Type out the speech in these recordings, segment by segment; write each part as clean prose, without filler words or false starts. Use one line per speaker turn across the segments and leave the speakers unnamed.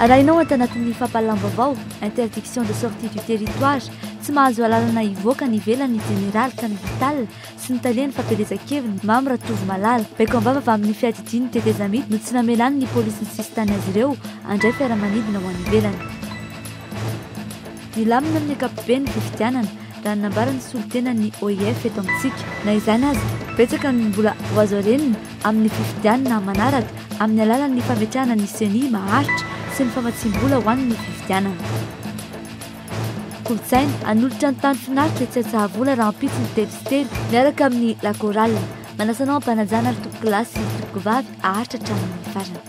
Arahinao ato anatin'ny fampahalalam-baovao, interdiction de sortie du territoire, tsy mahazo alalana hivoaka any ivelany ny jeneraly Camille Vital sy ny talen'ny fampielezan-keviny Mamy Ratovomalala. Baiko am-bava avy amin'ny fiadidian'ny tetezamita no tsy namelany ny polisin'ny sisintany azy ireo handray fiaramanidina ho any ivelany. Milamina amin'ny ankapobeny ny fifidianana, raha ny nambaran'ny solontenan'ny OIF eto amintsika. Na izany aza, betsaka ny mbola ho azo arenina amin'ny fifidianana manaraka amin'ny alalan'ny fametrahana ny Ceni maharitra sy ny famatsiam-bola ho an'ny fifidianana. Kolontsaina, hanolotra ny tany finaritra etsy Antsahavola rahampitso ny 3 sy 3 miaraka amin'ny La Chorale. Manasa anao am-panajana ry tompokolahy sy tompokovavy haharitra hatramin'ny farany.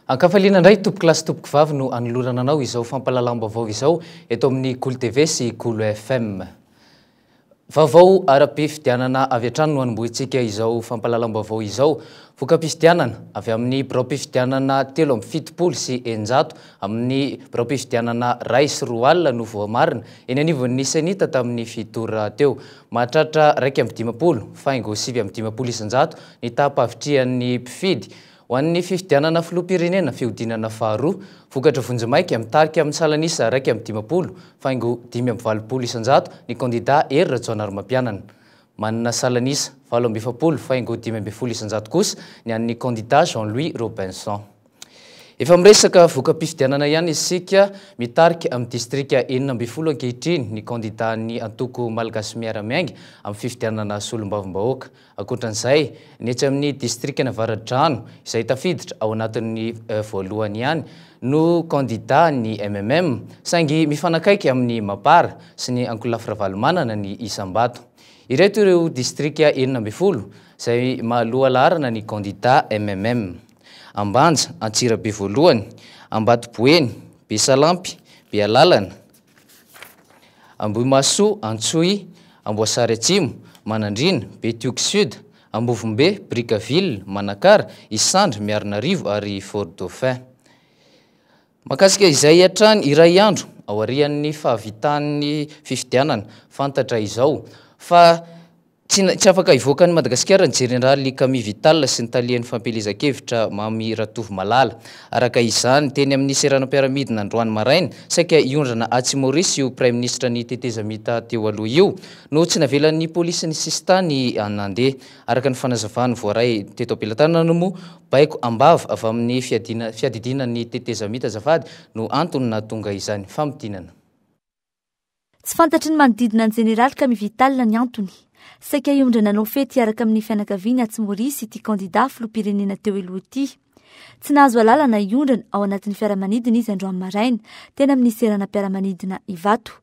Ankafaliana indray tompokolahy sy tompokovavy no anolorana anao izao fampahalalam-baovao izao eto amin'ny Kolo TV sy Kolo FM. Vaovao ara-pifidianana avy hatrany no anombohintsika izao fampahalalam-baovao izao. Voka-pifidianana avy amin'ny biraom-pifidianana 673 amin'ny biraom-pifidianana 2001 no voamarina eny anivon'ny Cenit tamin'ny fito ora teo. Mahatratra 51.59% ny taham-pahavitrihan'ny mpifidy. Ho an'ny fifidianana filoham-pirenena fihodinana faharoa, vokatra vonjimaika mitarika amin'ny salan'isa 51.85% ny kandidà Hery Rajaonarimampianana. Manana salan'isa 48.15% kosa ny an'ny kandidà Jean Louis Robinson. Efa miresaka voka-pifidianana ihany isika, mitarika amin'ny distrika 16 ankehitriny ny kandidàn'ny antoko Malagasy Miara-Miainga amin'ny fifidianana solombavambahoaka. Ankoatran'izay, ny etsy amin'ny distrikan'Avaradrano, izay tafiditra ao anatin'ny voalohany ihany, no kandidà ny mmm, saingy mifanakaiky amin'ny Mapar sy ny ankolafy Ravalomanana ny isam-bato. Ireto ireo distrika 16 izay mahaloa laharana ny kandidà mmm, Ambanja, Antsirabe voalohany, Ambatoboeny, Besalampy, Bealalana, Ambohimahasoa, Antsohihy, Amboasary Atsimo, Manandriana, Betioky Sud, Ambovombe, Brickaville, Manakara, Isandra, Miarinarivo ary Fort Dauphin. Mahakasika izay hatrany iray andro aorian'ny fahavitan'ny fifidianana, fantatra izao fa Tsy tsy afaka hivoaka an'i Madagasikara ny Jeneraly Camille Vital sy ny talehan'ny fampielezan-kevitra Mamy Ratovomalala. Araka izany, teny amin'ny seranam-piaramidina androany maraina, saika hiondrana atsy Maurice io Praiminisitra ny tetezamita teo aloha io, no tsy navelan'ny polisin'ny sisintany nandeha. Araka ny fanazavany voaray teto am-pelatanana moa, baiko am-bava avy amin'ny fiadiana fiadidiana ny tetezamita azafady no antony nahatonga izany famintinana.
Tsy fantatry ny manodidina ny jeneraly Camille Vital ny antony. Saika hiondrana hanao fety hiaraka amin'ny fianakaviany atsy Maurice ity kandidà filoham-pirenena teo aloha ity. Tsy nahazo alalana hiondrana ao anatin'ny fiaramanidina izy androany maraina, teny amin'ny seranam-piaramanidina Ivato.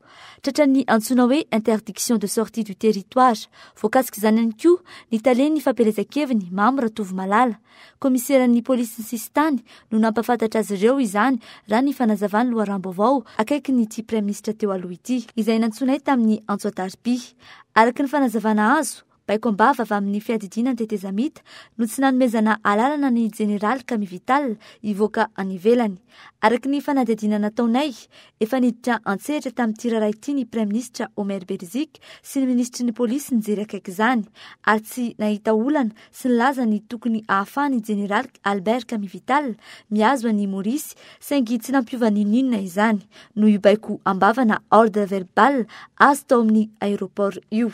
Tratran'ny antsoina hoe interdiction de sortie du territoire. Voakasik'izany ihany koa ny talen'ny fampielezan-keviny, Mamy Ratovomalala. Kaomiseran'ny polisin'ny sisintany no nampahafantatra azy ireo izany raha ny fanazavan'ny loharanom-baovao akaikin'ity praiminisitra teo aloha ity, izay nantsoinay tamin'ny antso an-tariby. Araka ny fanazavana azo, baiko am-bava avy amin'ny fiadidiana ny tetezamita no tsy nanomezana alalana ny jeneraly Camille Vital hivoaka any ivelany. Araka ny fanadihadiana nataonay, efa niditra an-tsehatra tamin'ity raharaha ity ny praiminisitra Omer Beriziky sy ny minisitry ny polisy nijery akaiky izany ary tsy nahita olana sy nilaza ny tokony ahafahan'ny jeneraly Albert Camille Vital mihazo an'i Maurice saingy tsy nampiova n'inon'inona izany noho io baiko am-bava na ordre verbal azo tao amin'ny aéroport io.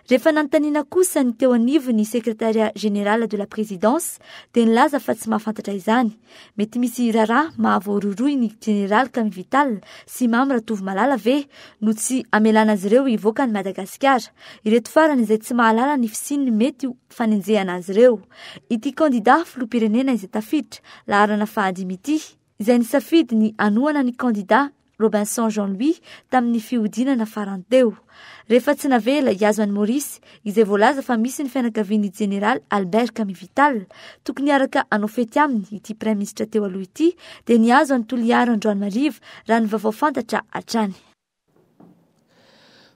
Rehefa nanontaniana kosa ny teo anivon'ny Secrétariat général de la présidence dia nilaza fa tsy mahafantatra izany. Mety misy raharaha mahavoarohirohy ny jeneraly Camille Vital sy Mamy Ratovomalala ve no tsy hamelana azy ireo hivoaka an'i Madagasikara? Ireto farany izay tsy mahalala ny fisian'ny mety ho fanenjehana azy ireo. Ity kandidà filoham-pirenena izay tafiditra laharana fahadimy ity, izay nisafidy ny hanohana ny kandidà Robinson Jean Louis tamin'ny fihodinana farany teo. Rehefa tsy navela hihazo an'i Maurice, izay voalaza fa misy ny fianakavian'ny jeneraly Albert Camille Vital, tokony hiaraka hanao fety aminy ity praiminisitra teo aloha ity, dia nihazo an'i Toliara androany mariva, raha ny vaovao fantatra hatrany.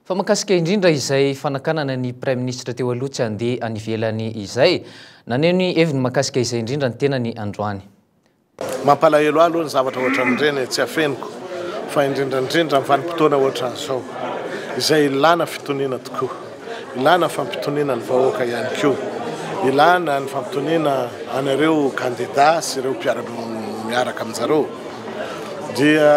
Fa mahakasika indrindra izay fanakanana ny Praiminisitra teo aloha tsy handeha any ivelany izay, naneho ny heviny mahakasika izay indrindra ny tenany androany.
Mampalahelo ahy aloha ny zavatra ohatran'ireny e, tsy afeniko. Fa indrindra indrindra amin'ny vanim-potoana ohatran'izao, izay ilàna fitoniana tokoa, ilàna fampitoniana ny vahoaka ihany koa, ilàna ny fampitoniana an'ireo kandida sy ireo mpiara-miaraka amin-jareo, dia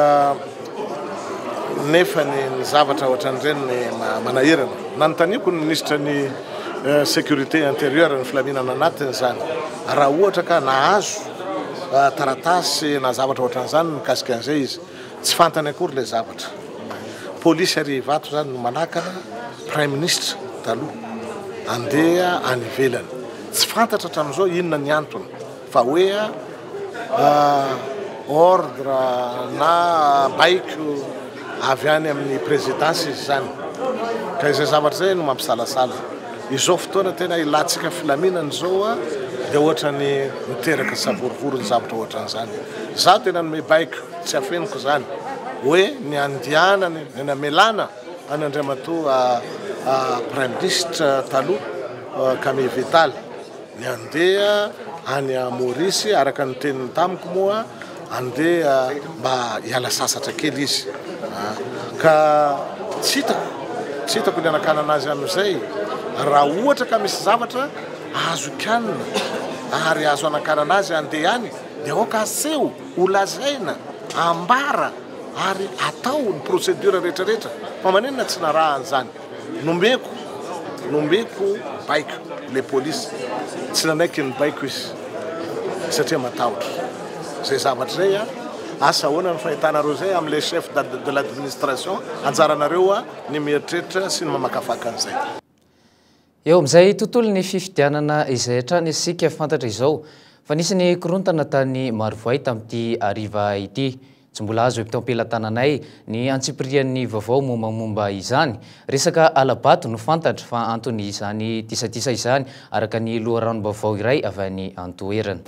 nefa ny zavatra ohatran'ireny ny manahirana. Nanontaniako ny minisitra ny sécurité intérieure, ny filaminana anatiny izany, raha ohatra ka nahazo taratasy na zavatra ohatran'izany mikasika an'izay izy. Tsy fantany akory ilay zavatra. Polisy ary Ivato izany no manakana Praiminisitra taloha andeha any ivelany. Tsy fantatra hatramin'izao inona ny antony fa hoe ordre na baiko avy any amin'ny présidence izy izany. Ka izay zavatra izay no mampisalasala. Izao fotoana tena ilantsika filaminana izao dia ohatran'ny miteraka savorovoro ny zavatra ohatran'izany. Izaho tena nome baiko, tsy afeniko izany, hoe ny handehanany, ny namelana an' Andriamatoa Praiminisitra taloha Camille Vital, ny handeha any Maorisy araka ny teniny tamiko moa andeha mba hiala sasatra kely izy ka tsy hitako, tsy hitako ny hanakanana azy amin'izay raha ohatra ka misy zavatra azo kianina ary azo hanakanana azy handeha any dia aoka aseho, ho lazaina, ambara ary atao ny procédure rehetra rehetra fa maninona tsy narahana izany. Nomeko, nomeko baiko ilay polisy, tsy nanaiky ny baiko izy satria matahotra. Izay zavatra izay an, asa ahoana ny fahitanareo izay amin'ilay chef de l'administration, anjaranareo ny mieritreritra sy ny mamakafaka an'izay.
Eo amin'izay tontolon'ny fifidianana izay hatrany isika fantatra izao fa nisy ny korontana tany Marovoay tamin'ity hariva ity. Tsy mbola azo eto am-pelatananay ny antsipirian'ny vaovao mombamomba izany. Resaka hala-bato no fantatra fa anton'izany disadisa izany araka ny loharanom-baovao iray avy any an-toerana.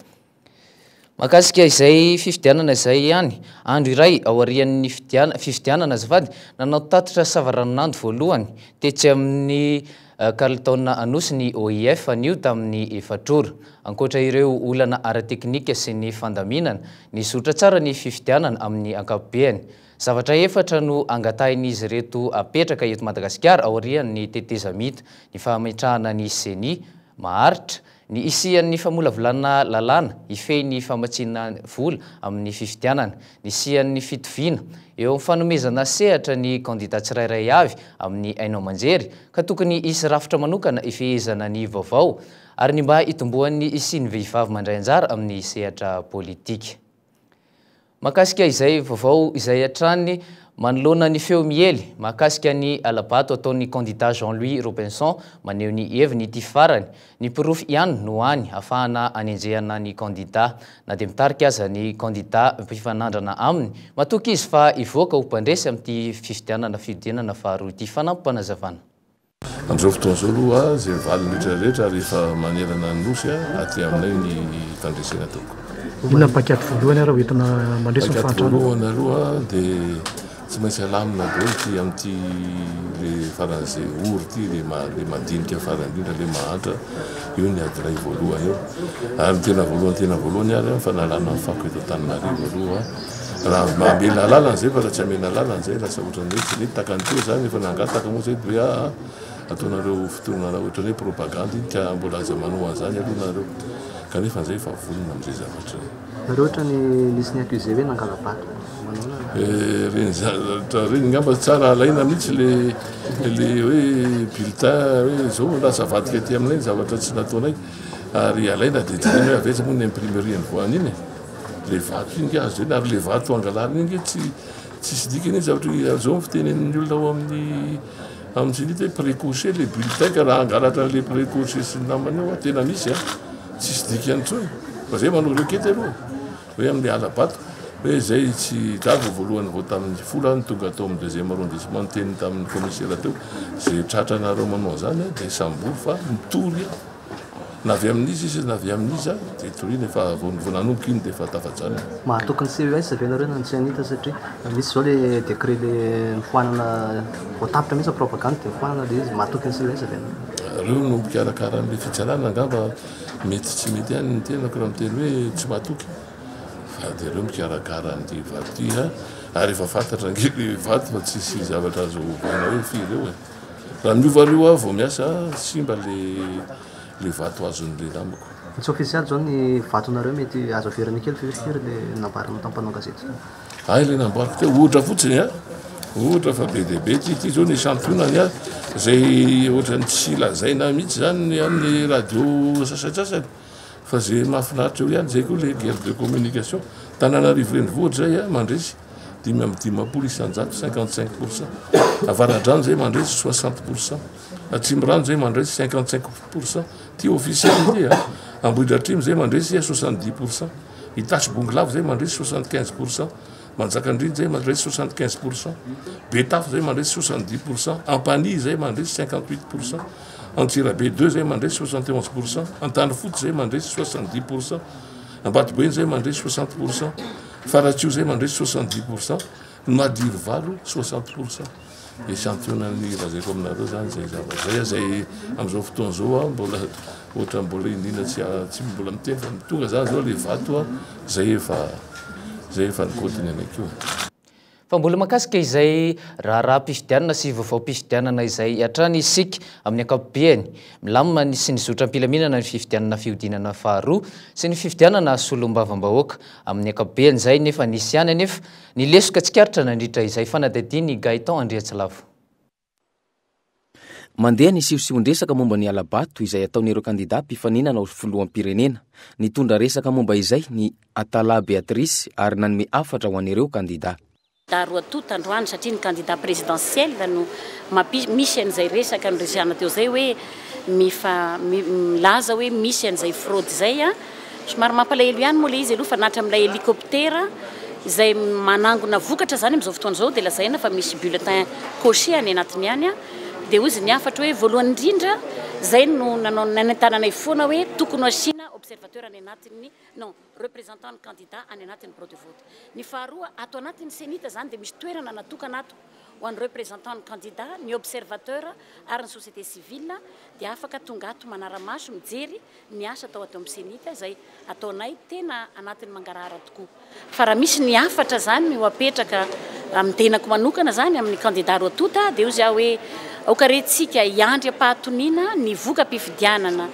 Mahakasika izay fifidianana izay ihany, andro iray aorian'ny fifidianana azafady, nanao tatitra savaranonando voalohany tetsy amin'ny Carlton Anosy ny OIF anio tamin'ny efatr'ora. Ankoatra ireo olana ara-teknika sy ny fandaminana, nizotra tsara ny fifidianana amin'ny ankapobeany. Zavatra efatra no angatahin'izy ireto apetraka eto Madagasikara aorian'ny tetezamita, ny fametrahana ny Ceni maharitra, Ny hisian'ny famolavolana lalàna hifehy ny famatsiana vola amin'ny fifidianana. Ny hisian'ny fitoviana eo amin'ny fanomezana sehatra ny kandida tsirairay avy amin'ny haino aman-jery ka tokony hisy rafitra manokana hifehezana ny vaovao ary ny mba hitomboan'ny hisian'ny vehivavy mandray anjara amin'ny sehatra politika. Mahakasika izay vaovao izay hatrany, manoloana ny feo miely mahakasika ny hala-bato ataon'ny kandida Jean Louis Robinson, maneho ny heviny ity farany. Ny porofo ihany no hany ahafahana hanenjehana ny kandida. Na dia mitarika aza ny kandida mpifanandrana aminy, matoky izy fa hivoaka ho mpandresy amin'ity fifidianana fihodinana faharoa ity. Fanampim-panazavana.
Amin'izao fotoana izao aloha, izay valiny rehetra rehetra ary efa manerana ny Nosy, aty aminay ny fandresena tompoko.
Inona ny paikady voalohany ary hoentina mandresy ny
Paikady
fahantrana?
voalohany aloha dia tsy maintsy alamina daholo ity amin'ity le faran'izay ory ity, le ma- le madinika farany indrindra, le mahantra, io ny ady iray voalohany eo. Ary ny tena voalohany tena voalohany ary an, fanalana ny fako eto Antananarivo aloha. Raha amena alalana zay fa raha tsy amena alalana zay lasa ohatran'ny hoe tsy mety tahaka ny teo zany efa nangataka moa zay hoe aa ataonareo fotoana ohatran'ny hoe propagande iny ka mbola aza manao an'izany aloha nareo kanefa zay efa vonona amin'izay zavatra zay.
Nareo ohatran'ny nisy ni-accuser hoe nangala-bato manaona?
Eh, reny zavatra reny ngamba tsara alaina mihitsy le le hoe bulletin hoe zao lasa avadika aty aminay ny zavatra tsy nataonay ary alaina dia jerena hoe avy aiza moa ny imprimerie nivoahana iny e. Le vato iny nge azo jerena ary le vato angalarina iny nge tsy tsisy dikany iny zavatra io zao ny fitenen'ny olona ao amin'ny amin'ny ceni hoe précoché le bulletin ka raha hangalatra an'le précoché sy ny namany eo tena misy a tsisy dikany intsony fa zay manao requête aloha hoe amin'ny hala-bato hoe zay tsy gaga voalohany vao tamin'ny folo aho no tonga tao amin'ny deuxième arrondissement niteny tamin'ny commissaire teo zay tratranareo manao an'izany a de sambory fa mitory aho. Na avy amin'iza izy na avy amin'iza dia toriana efa vao vao nanomboka iny dia efa tafajanona.
Mahatoky ny CES ve nareo na ny CENIT satria misy izao le décret le nofoanana vao tapitra mihitsy ny propagande dia nofoanana le izy, mahatoky ny CES ve nareo?
Reo no mpikarakara an'le fitsarana angamba mety tsy mety ihany ny tenako raha miteny hoe tsy mahatoky fa dia reo mikarakara an'ity valo ity a. Ary efa fantatra ange le vato fa tsisy zavatra azo ovaina hoe firy eo e. Raha miova aloha aho vao miasa, simba le le vato azon'le namako.
Tsy ofisialy zao ny vatonareo mety azo averina kely ve firy le nambaranao tamin'ny mpanao gazety teo?
Hay le nambarako teo, ohatra fotsiny a, ohatra fa be dia be ty, ty zao ny échantillon-ny a, zay ohatran'ny tsy lazaina mihitsy zany ny amin'ny radio sasantsasany. Fa ze mahafinaritra eo ihany zay koa le guerre de communication. Tananarivo renivohitra zay a mandresy 55%, 55%. Avaradrano zay mandresy 60%. Atsimondrano zay mandresy 55%. Ty officiel ty a. Ambohidratrimo zay mandresy 70%. Itasy Bongolava zay mandresy 75%. Manjakandriana zay mandresy 75%. Betafo zay mandresy 70%. Ampanihy zay mandresy 58%. Antsirabe deux zay mandresy 71%, Antanifotsy zay mandresy 70%, Ambatoboeny zay mandresy 60%, Faratsiho zay mandresy 70%, Madirivalo 60%. Echantillon-n'ny lazaiko aminareo zany zay zavatra zay, zay amin'izao fotoana izao aho mbola ohatra mbola iniana tsy tsy mbola miteny fa tonga zany zao le vato zay efa zay efa nikotiny anay koa.
Fa mbola mahakasika izay raharaham-pifidianana sy vaovaom-pifidianana izay hatrany isika amin'ny ankapobeany. Milamina ny sy ny zotram-pilaminana ny fifidianana fihodinana faharoa sy ny fifidianana solombavambahoaka amin'ny ankapobeany izay nefa nisy ihany anefa ny lesoka tsikaritra nandritra izay fanadihadian'i Gaëtan Andriatsilavo.
Mandeha ny siosion-dresaka momba ny hala-bato izay ataon'ireo kandidà mpifaninana ho filoham-pirenena. Nitondra resaka momba izay ny Atallah Béatrice ary nanome hafatra ho an'ireo kandidà.
Da roa tonta androany satria ny candidat présidentiel no mampi misy an'izay resaka noresahana teo izay hoe mifa milaza hoe misy an'izay fraude izay a. Somary mampalahelo ihany moa ilay izy aloha fa na hatramin'ilay hélicoptère izay manangona vokatra izany amin'izao fotoana izao dia lazaina fa misy bulletin coché any anatiny any a. Dia hoy izy ny hafatra hoe voalohany indrindra izay no nanao nanentananay foana hoe tokony ho asiana observateur any anatin'ny non représentant ny candidat any anatin'ny bureau de vote. Ny faharoa ato anatin'ny CENIT izany dia misy toerana natokana ato ho an'ny représentant ny candidat, ny observateur ary ny société civile dia afaka tonga ato manara-maso mijery ny asa atao ato amin'ny CENIT izay ataonay tena anatin'ny mangarahara tokoa. Fa raha misy ny hafatra izany ho apetraka amin'ny tenako manokana izany amin'ny kandida roa tonta dia hozy aho hoe aoka re tsika hiandry am-pahatoniana ny voka-pifidianana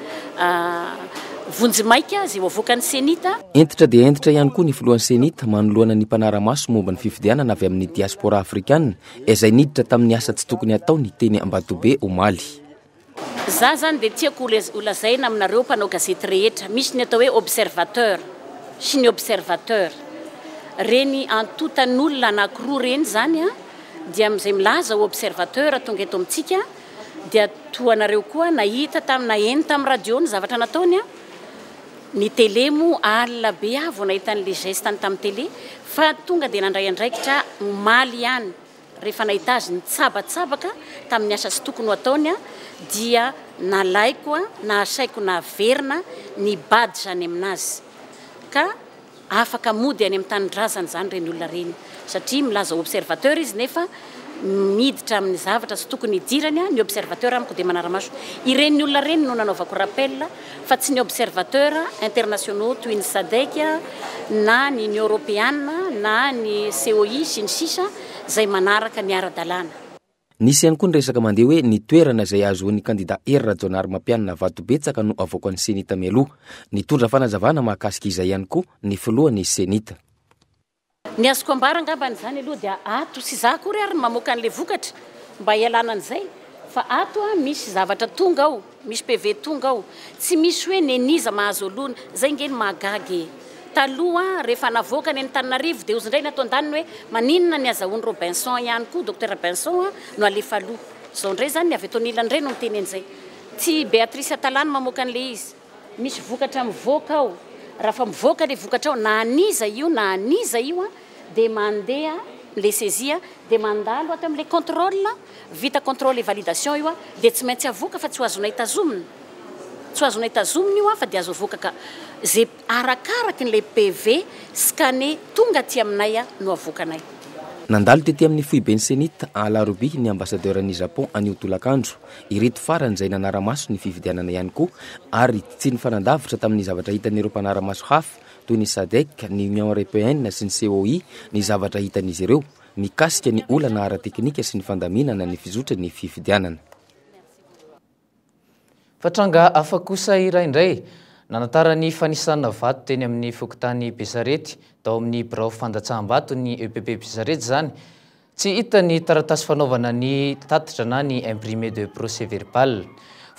vonjimaika izay ho avoakan'ny CENIT.
Hentitra dia hentitra ihany koa ny filohan'ny CENIT manoloana ny mpanara-maso momba ny fifidianana avy amin'ny diaspora afrikana izay niditra tamin'ny asa tsy tokony hataony teny Ambatobe omaly.
Za zany dia tiako ho lazaina aminareo mpanao gazety rehetra, misy ny atao hoe observateur sy ny observateur. Reny antontan'olona anankiroa reny zany an, dia amin'izay milaza ho observateur tonga eto amintsika dia toa anareo koa nahita tamin'ny naheno tamin'ny radio ny zavatra nataony an, ny télé moa alina be aho vao nahita an'ilay geste-ny tamin'ny télé fa tonga dia nandray andraikitra omaly ihany. Rehefa nahita azy nitsabatsabaka tamin'ny asa tsy tokony ho ataony aho dia nalaiko nahasaiko naverina ny badge any aminazy ka afaka mody any amin'ny tanindrazany izany ireny olona ireny satria milaza ho observateur izy nefa miditra amin'ny zavatra tsy tokony hidirany, ny observateur amiko dia manara-maso ireny olona ireny no nanaovako rappel fa tsy ny observateurs internationaux toy ny Sadec na ny Union Europeana na ny COI sy ny sisa izay manaraka ny ara-dalàna.
Nisy ihany koa ny resaka mandeha hoe ny toerana izay ahazoan'ny kandida Hery Rajaonarimampianina vato betsaka no avoakan'ny Cenit mialoha. Nitondra fanazavana mahakasika izay ihany koa ny filohan'ny Cenit.
Ny azoko ambara angambany izany aloha dia ato, tsy izaho akory ary no mamoaka an'ilay vokatra mba hialana an'izay fa ato misy zavatra tonga ao, misy PV tonga ao, tsy misy hoe neniza mahazo aloha, izay nge no mahagaga e! Taloha rehefa navoaka any Antananarivo dia ozy indray ny ato andaniny hoe maninona ny azahoan'i Robinson ihany koa, Docteur Robinson no alefa aloha, izao indray izany ny avy eto anilany indray no miteny an'izay, tsy Béatrice Atalà no mamoaka an'ilay izy. Misy vokatra mivoaka ao. Raha fa mivoaka le vokatra ao, na an'iza io na an'iza io an, dia mandeha le saisie dia mandalo ato amin'ilay contrôle, vita contrôle et validation io an, dia tsy maintsy avoaka fa tsy ho azonay tazomina. Tsy ho azonay tazomina io an fa dia azo avoaka ka. Ze arakaraky ny le PV scanner tonga aty aminay an no avoakanay.
Nandalo tety amin'ny foiben'ny Cenit Alarobia ny ambassadeur-n'i Japon anio tolakandro. Ireto farany izay nanara-maso ny fifidianana ihany koa ary tsy nifanandavitra tamin'ny zavatra hitan'ireo mpanara-maso hafa. toy ny Sadec, ny Union Européenne sy ny COI ny zavatra hitan'izy ireo mikasika ny olana ara-teknika sy ny fandaminana ny fizotran'ny fifidianana.
Fa tranga hafa kosa iray indray, nanantara ny fanisana vato teny amin'ny fokontany Besarety, tao amin'ny birao fandatsaham-bato ny EPP Besarety izany. Tsy hita ny taratasy fanaovana ny tatitra na ny imprimé de procès verbal.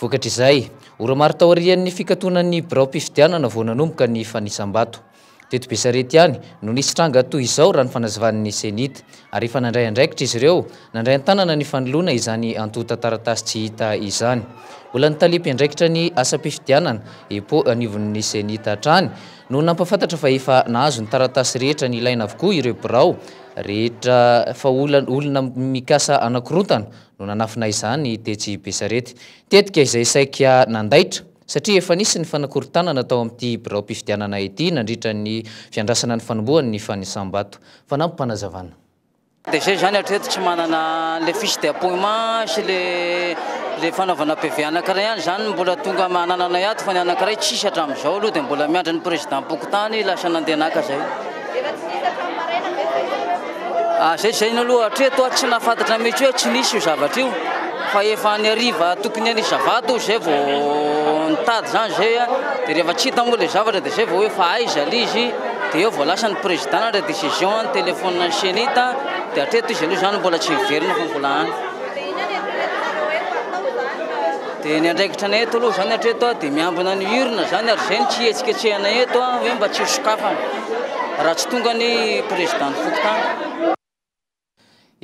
Vokatr'izay, ora maro taorian'ny fikatonan'ny biraom-pifidianana vao nanomboka ny fanisam-bato. Teto Besarety ihany no nisy tranga toy izao raha ny fanazavan'ny Cenit, ary efa nandray andraikitra izy ireo nandray an-tanana ny fanoloana izany antontan-taratasy tsy hita izany. Mbola ny tale mpiandraikitra ny asam-pifidianana, Epo, anivon'ny Cenit hatrany no nampahafantatra fa efa nahazo ny taratasy rehetra nilaina avokoa ireo birao rehetra fa olona mikasa hanakorontana no nanafina izany tetsy Besarety. Tetika izay saika nandaitra satria efa nisy ny fanakorontanana tao amin'ity biraom-pifidianana ity nandritra ny fiandrasana ny fanombohan'ny fanisam-bato. Fanampim-panazavana.
Dia izay izany hatreto tsy manana an'ilay fiche d'appointment sy le le fanaovana PV anankiray ihany izany no mbola tonga anananay ato fa ny anankiray tsisy hatramin'izao aloha dia mbola miandry ny président-pokontany lasa nandeha naka izay.
Efa tsy nisy hatramin'ny maraina ve izay?
Ah, zay zay aloha hatreto aho tsy nahafantatra mihitsy hoe tsy nisy io zavatra io fa efa ny hariva tokony hanisa vato zay vao nitady zany zay a dia rehefa tsy hita moa le zavatra dia zay vao hoe fa aiza le izy dia eo vao lasa ny président nandray décision ny téléphone ny CENIT dia hatreto izy aloha zany mbola tsy miverina fa mbola any. Dia ny andraikitra anay eto aloha izany hatreto dia miambina ny urne izany ary izay no tsy hihetsiketsehana eto hoe mba tsy hosokafana raha tsy tonga ny président ny fokontany.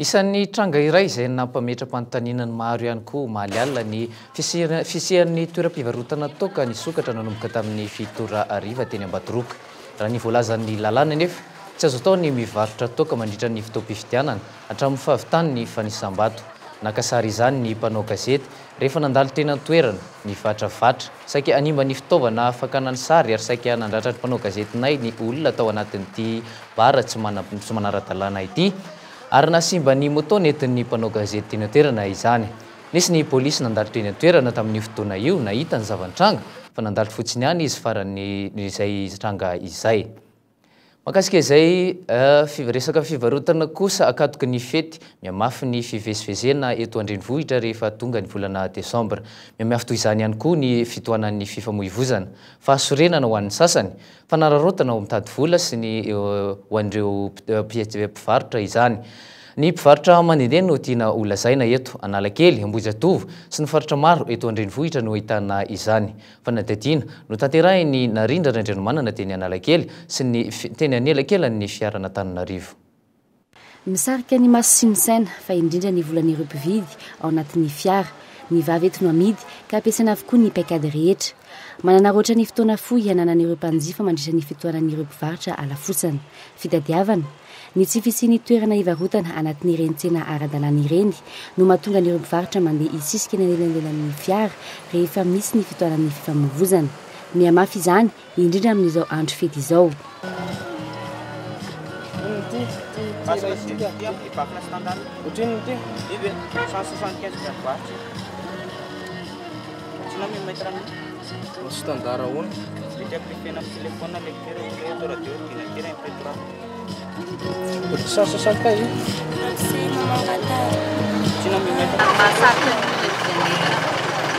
Isan'ny tranga iray izay nampametra-panontaniana ny maro ihany koa omaly alina ny fisian'ny toeram-pivarotana toaka nisokatra nanomboka tamin'ny 7 ora hariva teny Ambatoroka. Raha ny voalazan'ny lalàna anefa, tsy azo atao ny mivarotra toaka mandritra ny fotoam-pifidianana hatramin'ny fahavitan'ny fanisam-bato. Naka sary izany ny mpanao gazety rehefa nandalo teny an-toerana, nivatravatra, saika hanimba ny fitaovana fakana ny sary ary saika nandratra ny mpanao gazetinay ny olona tao anatin'ity bar tsy manara-dalàna ity ary nahasimba ny moto nentin'ny mpanao gazety teny an-toerana izany. Nisy ny polisy nandalo teny an-toerana tamin'io fotoana io nahita ny zava-nitranga fa nandalo fotsiny ihany izy faran'izay tranga izay. Mahakasika izay resaka fivarotana kosa akatoky ny fety, mihamafy ny fivezivezena eto an-drenivohitra rehefa tonga ny volana desambra. Mihamafy toy izany ihany koa ny fitohanan'ny fifamoivozana. Fahasorenana ho an'ny sasany, fanararaotana ho mitady vola sy ny ho an'ireo mpivarotra izany. Ny mpivarotra mandehandeha no tiana ho lazaina eto. Analakely, Ambohijatovo sy ny faritra maro eto an-drenivohitra no ahitana izany. Fanadihadiana notanterahin'i Narindra Randrianomanana teny Analakely sy ny teny anelakelan'ny fiaran'Antananarivo.
Misarika ny maso sy ny saina, fa indrindra ny volan'ireo mpividy ao anatin'ny fiara. Ny vava eto no amidy, ka ampiasaina avokoa ny paikady rehetra. Mananaraotra ny fotoana fohy hananan'ireo mpanjifa mandritra ny fitohanan'ireo mpivarotra halafosana. Fitadiavana. Ny tsy fisian'ny toerana hivarotana anatin'ireny tsena ara-dalàna ireny no mahatonga an'ireo mpivarotra mandeha hisisika eny anelanelan'ny fiara rehefa misy ny fitohanan'ny fifamoivozana. Mihamafy izany, indrindra amin'izao andro fety izao.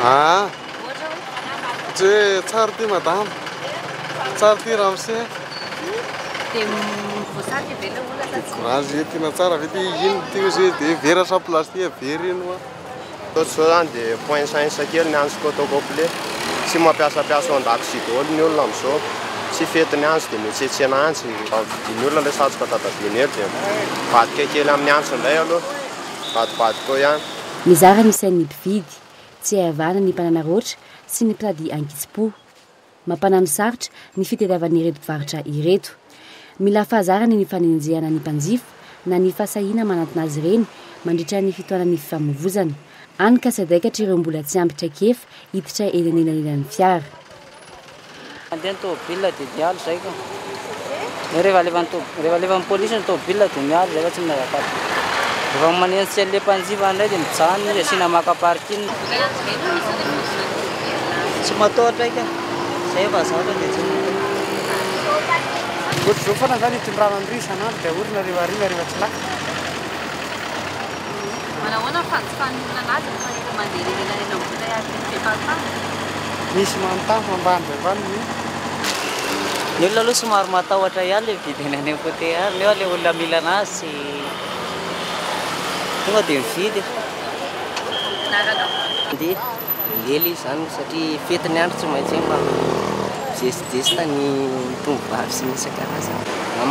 Ah, tsy hoe tsara ity madama, tsara ity ramose.
Dia voasarika ve ilay olona sa tsia?
Courage, tena tsara ve ity? Ino ity ozy hoe dia vera sa plastique very iny hoa.
Ohatr'izao zany dia point science kely ny antsy photocopie. Tsy mampiasampiasa ao an-dakozia daholo ny olona amin'izao. Tsy fetin'ny antsy dia mihetsehetsena antsy. Vidian'ny olona ilay satroka dadabe elo dia mivadika kely amin'ny antsy indray aloha. Mivadibadika eo ihany.
Mizara ny sain'ny mpividy, tsy hay avahana ny mpananaraotra sy ny mpitady ankitsim-po. Mampanano sarotra ny fitadiavan'ireto mpivarotra ireto. Mila fahazarana ny fanenjehana ny mpanjifa na ny fahasahiana manantona azy ireny mandritra ny fitohanan'ny fifamoivozana. Any ka sadaikatra ireo mbola tsy ampy traikefa hiditra eny anelanelan'ny fiara.
Mandeha ny tômôbila dia miala izay ka. Rehefa alefan'ny tômôbila, rehefa alefan'ny polisy ny tômôbila dia miala izay fa tsy miazakazaka. Rehefa manenjika an'ilay mpanjifa indray dia mijanona izy asiana maka parking. Tsy matahotra aika, zay efa zatra dia tsy matahotra.
Ohatr'izao foana zany itondrana an'ireo isan'andro dia ahorina rehefa hariva rehefa tsy lafo.
Manahoana ny fanjifan'ny olona anazy rehefa hita mandeha eny anelanelan'ny embouteillage eny be mpanontany?
Misy manontany fa ambany dia ambany ny.
Ny olona aloha somary matahotra ihany ilay mividy eny any côté any nefa ilay olona mila anazy tsy tonga dia mividy.
Anarana.
Mandeha ilay izy izany satria fety ny andro tsy maintsy hoe mba mizesijesta ny tovovavy sy ny isan-karazany.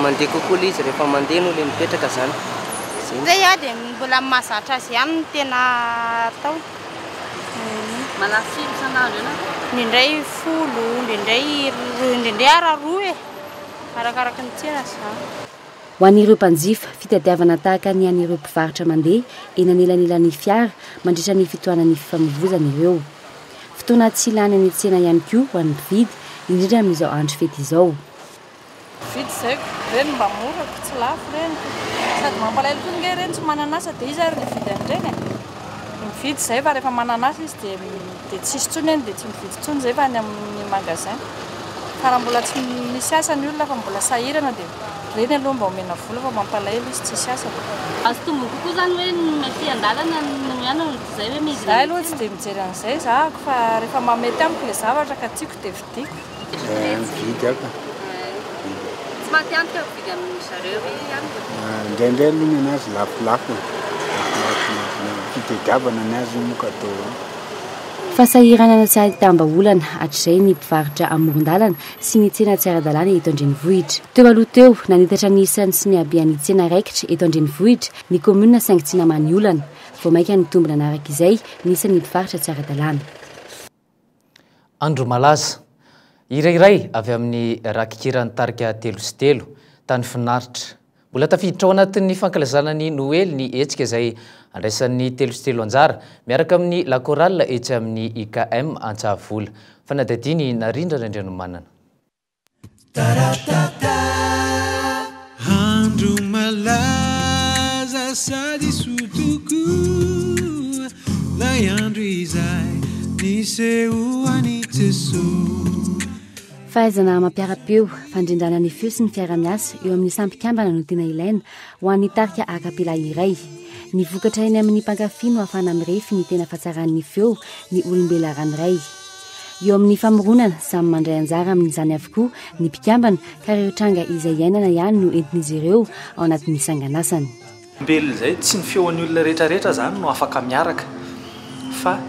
Mandeha kokoa ilay izy rehefa mandeha noho ilay mipetraka izany.
Izay Zay dia mbola ny mahazatra azy ihany no tena atao.
Manafy firy isan'andro eo nareo?
Indraindray folo, indraindray indraindray ara roa e, arakaraky ny tsena izany.
Ho an'ireo mpanjifa, fitadiavana tahaka ny an'ireo mpivarotra mandeha eny anelanelan'ny fiara mandritra ny fitohanan'ny fifamoivozana ireo. Fotoana tsy lany any an-tsena ihany koa ho an'ny mpividy, indrindra amin'izao andro fety izao.
Mividy izay ko, ireny mba mora ko, tsy lafo ireny ko. Sady mampalahelo koa nge ireny tsy manana asa dia iza ary no hividy an'ireny e. Mividy izay fa rehefa manana asa izy dia dia tsisy intsony eny dia tsy mividy intsony izay fa any amin'ny magasin. Fa raha mbola tsy misy asa ny olona fa mbola sahirana dia ireny aloha mba omena vola fa mampalahelo izy tsisy asa.
Azo tombony kokoa izany hoe ny aty an-dalana no ihany no toy izay hoe midina
Za aloha tsy dia mijery an'izay zahako fa rehefa mahamety amiko ilay zavatra ka tiako dia vidiako.
Eh, mividy aho ka.
Tsy maty antoka mividy amin-dry zareo ve ihany?
Indraindray aloha ny anazy lafolafo e. Lafolafo, fitediavana ny azy moa ka atao hoe.
Fahasahiranana tsy ahitam-bahaolana hatrizay ny mpivarotra amoron-dalana sy ny tsena tsy ara-dalàna eto an-drenivohitra. Teo aloha teo, nanitatra ny isany sy ny habean'ny tsena raikitra eto an-drenivohitra ny kaominina saingy tsy namaha ny olana. Vao mainka nitombo nanaraka izay ny isan'ny mpivarotra tsy ara-dalàna.
Andro malaza. Hira iray avy amin'ny rakikiran'ny tarika 3 sy 3, Tany Finaritra. Mbola tafiditra ao anatin'ny fankalazana ny Noely ny hetsika izay andraisan'ny 3 sy 3 anjara miaraka amin'ny La Chorale etsy amin'ny IKM Antsahavola. Fanadihadian'i Narindra Randrianomanana.
Andro malaza sady soa tokoa lay andro izay nisehoan'i Jesoa.
Fahaizana mampiara-peo, fandrindrana ny feo sy ny fiaraha-miasa eo amin'ny samy mpikambana no tena ilaina ho an'ny tarika a cappella iray. Ny vokatra eny amin'ny mpankafy no ahafahana mirefy ny tena fahatsaran'ny feo ny olombelona ranoray. Eo amin'ny famoronana, samy mandray anjara amin'izany avokoa ny mpikambana ka ireo tranga izay iainana ihany no entin'izy ireo ao anatin'ny sanganasany.
Olombelona izay, tsy ny feon'ny olona rehetra rehetra izany no afaka miaraka fa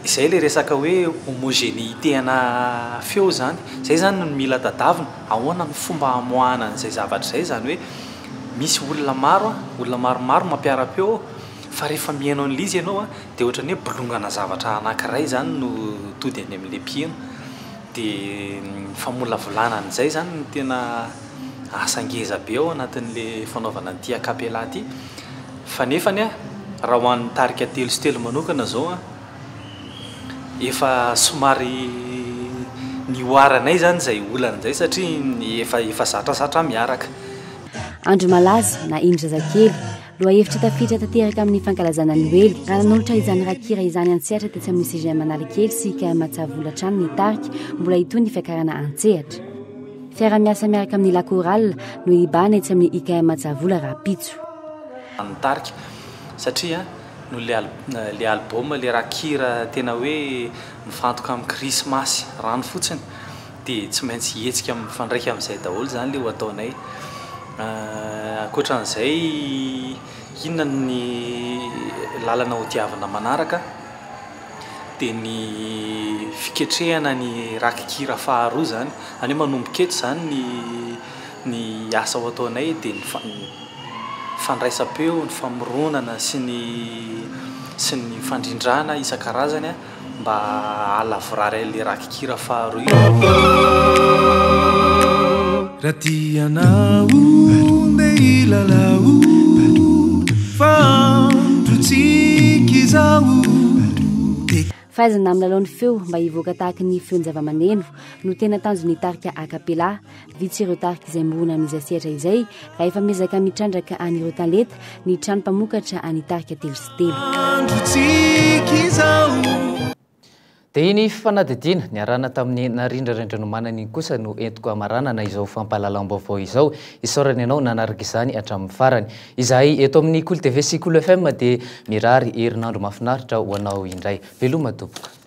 izay ilay resaka hoe homogénéité ana feo izany, izay izany no mila tadavina, ahoana ny fomba hamoahana an'izay zavatra izay, izany hoe misy olona maro, olona maromaro mampiara-peo ao fa rehefa mihaino an'ilay izy ianao dia ohatran'ny hoe bolongana zavatra anankiray izany no tody any amin'ilay mpiheno. Dia ny famolavolana an'izay izany no tena asa ngeza be ao anatin'ilay fanaovana an'ity a cappella ity. Fa nefany an, raha ho an'ny tarika 3 sy 3 manokana izao an, efa somary nihoaranay izany izay olana izay satria efa efa zatrazatra miaraka.
Andro malaza na indro zazakely, Lohahevitra tafiditra tanteraka amin'ny fankalazana ny Noely. Raha nanolotra izany rakikira izany an-tsehatra tetsy amin'ny CGM Analakely sy IKM Tsavola hatrany ny tarika, mbola hitohy ny fiakarana an-tsehatra. Fiaraha-miasa miaraka amin'ny La Chorale no hibahana etsy amin'ny IKM Tsavola rahampitso.
Ny tarika satria noho ilay album, ilay rakikira tena hoe mifantoka amin'ny krismasy rano fotsiny. Dia tsy maintsy hihetsika mifandraika amin'izay daholo izany ilay ho ataonay. Ankoatra an'izay, inona ny lalana hodiavina manaraka? Dia ny fiketrehana ny rakikira faharoa izany. Izany hoe manomboka eto izany ny ny asa ho ataonay dia ny fandraisam-peo, ny famoronana sy ny sy ny fandrindrana isan-karazany. Mba hahalavorary an'ilay rakikira faharoa io.
Raha tianao ndeha hilalao fa androntsika izao.
Fahaizana milalao ny feo mba hivoaka tahaky ny feon-javamaneno no tena tanjon'ny tarika A Cappella. Vitsy ireo tarika izay mirona amin'izay sehatra izay raha efa miezaka mitrandraka an'ireo talenta ny trano mpamokatra an'ny tarika 3 sy 3.
Dia iny fanadihadiana niarahana tamin'i Narindra Randrianomanana iny kosa no entiko hamaranana izao fampahalalam-baovao izao. Isaorana ianao nanaraka izany hatramin'ny farany. Izahay eto amin'ny Kolo TV sy Kolo FM dia mirary herinandro mahafinaritra ho anao indray. Veloma tompoko.